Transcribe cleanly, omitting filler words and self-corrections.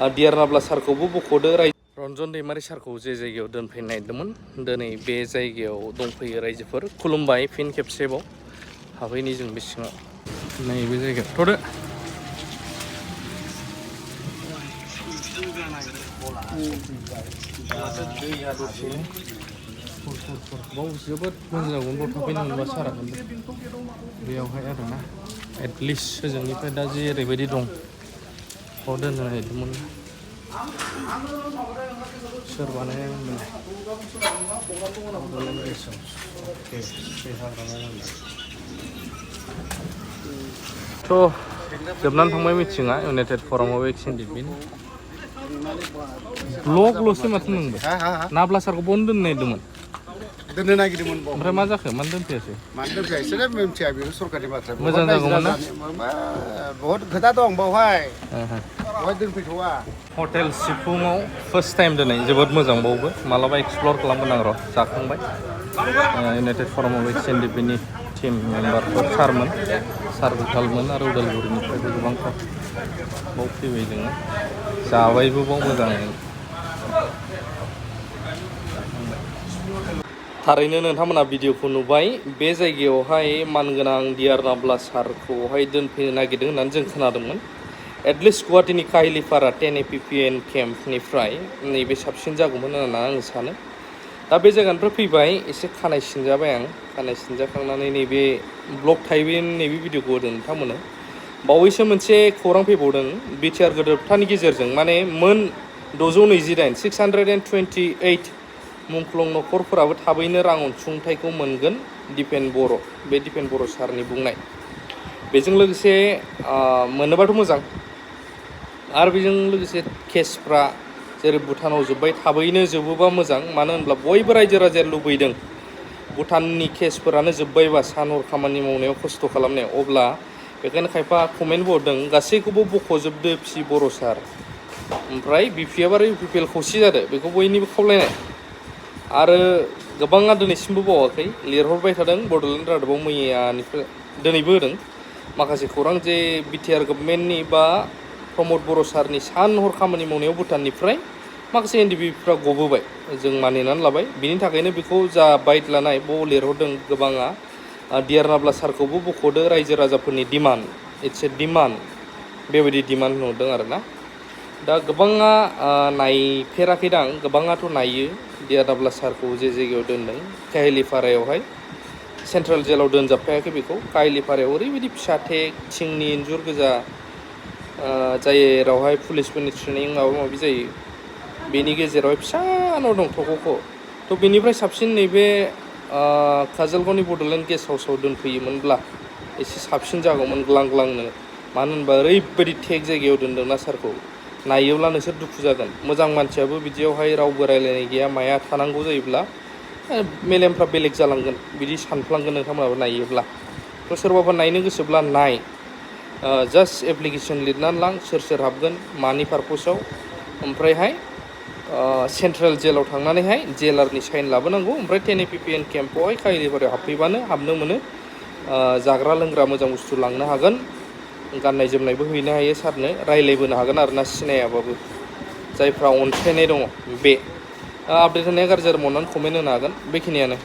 दियारनाब्ला सारखौबो बख'दो रन्जन दैमारि सारखौ जे जायगायाव दोनफैनो नागिरदोंमोन दिनै बे जायगायाव दंफैयो रायजोफोर खुलुमबाय फिन खेबसेबाव हाबैनि जों बे सिङाव नैबे जायगायाव थ'दो दैया दसे बाव जोबोद मोजां जागौमोन बाव थाफैनो मोनबा सारा बेयावहाय आरोना एटलिस्ट ओजोंनिफ्राय दा जेरैबायदि दं बाव दोननो नागिरदोंमोन सोर बानायनाय थ' जोबनानै थांबाय मिथिङा इउनाइटेड फरामाव एक्सटेन्डेड बेनो ब्लगल'सो माथो नोंबो नाब्ला सारखौ बन्द दोननो नागिरदोंमोन दोननो नागिरदोंमोन ओमफ्राय मा जाखो मानो दोनफैयासै मानो दोनफैयासै मिथिया बेखौ सरकारनि बाथ्रा मोजां जागौमोन ना बहुद खोथा दं बावहाय दोनफैथ'वा हटेल सिफुङाव फार्स्ट टाइम दोनै जोबोद मोजां बावबो मालाबा एक्सप्लर खालामगोन आं र' जाखांबाय इउनाइटेड फरामाव एक्सटेन्डेड बेनि टिम मेम्बारफोर सारमोन सार गुथालमोन आरो उदालगुरिनिफ्रायबो गोबांथार बाव फैबाय जोङो जाबायबो बाव मोजाङै थारैनो नोंथांमोना भिडिअखौ नुबाय बे जायगायावहाय मानगोनां दियारनाब्ला सारखौहाय दोनफैनो नागिरदों होननानै जों खोनादोंमोन एटलिस्ट गुवाहाटीनि काहिलिपारा 10 APPN केम्पनिफ्राय नैबे साबसिन जागौमोन होननानै आं सानो दा बे जायगानिफ्राय फैबाय एसे खानाय सिनजाबाय आं खानाय सिनजाखांनानै नैबे ब्लग टाइपनि नैबे भिडिअखौ होदों नोंथांमोननो बावैसो मोनसे खौरां फैबावदों बिटिआर गोदोबथानि गेजेरजों माने मोन 629 628 मुंख्लं नखरफोराबो थाबैनो रां अनसुंथाइखौ मोनगोन दिपेन बर' बे दिपेन बर' सारनि बुंनाय बेजों लोगोसे मोनोबाथ' मोजां आरो बेजों लोगोसे केसफ्रा जेरै भुटानाव जोब्बाय थाबैनो जोबोबा मोजां मानो होनब्ला बयबो रायजो राजाया लुबैदों भुटाननि केसफोरानो जोब्बायबा सान हर खामानि मावनायाव खस्थ' खालामनायाव अब्ला बेखायनो खायफा कमेन्ट बहरदों गासैखौबो बख'जोबदो पि बर' सार ओमफ्राय बिपिएफ आरो इउपिपिएल खौसे जादो बेखौ बयनिबो खावलायनाय आरो गोबाङा दिनैसिमबो बावाखै लिरहरबाय थादों बड'लेण्ड रादाबाव मैयानिफ्राय दिनैबो होदों माखासे खौरां जे बिटिआर गभर्नमेन्टनि बा प्रमद बर' सारनि सान हर खामानि मावनायाव भुटाननिफ्राय माखासे एनडिपिफ्रा गबोबाय जों मानिनानै लाबाय बिनि थाखायनो बेखौ जा बाइट लानाय बाव लिरहरदों गोबाङा दियारनाब्ला सारखौबो बख'दो रायजो राजाफोरनि डिमान्ड इट्स ए डिमान्ड बेबायदि डिमान्ड नुदों आरोना दा गोबाङा नायफेराखैदां गोबाङाथ' नायो दियारनाब्ला सारखौ जे जायगायाव दोनदों काहिलिपारायावहाय सेन्ट्रेल जेलाव दोनजाबखायाखै बेखौ काहिलिपारायाव ओरैबायदि फिसा टेक थिंनि इन्जुर गोजा जेरावहाय पुलिसफोरनि ट्रेनिं माबा माबि जायो बेनि गेजेरावहाय फिसा न' दं थख'ख' थ' बेनिफ्राय साबसिन नैबे काजलगावनि बड'लेण्ड गेस्ट हाउसाव दोनफैयोमोनब्ला एसे साबसिन जागौमोन ग्लां ग्लांनो मानो होनबा ओरैबायदि टेक जायगायाव दोनदोंना सारखौ नायोब्ला नोंसोर दुखु जागोन मोजां मानसियाबो बिदियावहाय रावबो रायलायनाय गैया माया थानांगौ जायोब्ला मेलेमफ्रा बेलेग जालांगोन बिदि सानफ्लांगोन नोंथांमोनाबो नायोब्ला थ' सोरबाफोर नायनो गोसोब्ला नाय जास्ट एप्लिकेसन लिरनानै लां सोर सोर हाबगोन मानि पारपसाव ओमफ्रायहाय सेन्ट्रेल जेलाव थांनानैहाय जेलारनि साइन लाबोनांगौ ओमफ्राय 10 APPN केम्पआवहाय काहिलिपारायाव हाबफैबानो हाबनो मोनो जाग्रा लोंग्रा मोजां बुस्थु लांनो हागोन गाननाय जोमनायबो हैनो हायो सारनो रायलायबोनो हागोन आरोना सिनायाबाबो जायफ्रा अनसायनाय दङ बे आपडेट होनाया गाज्रि जादों अननानै कमेन्ट होनो हागोन बेखिनियानो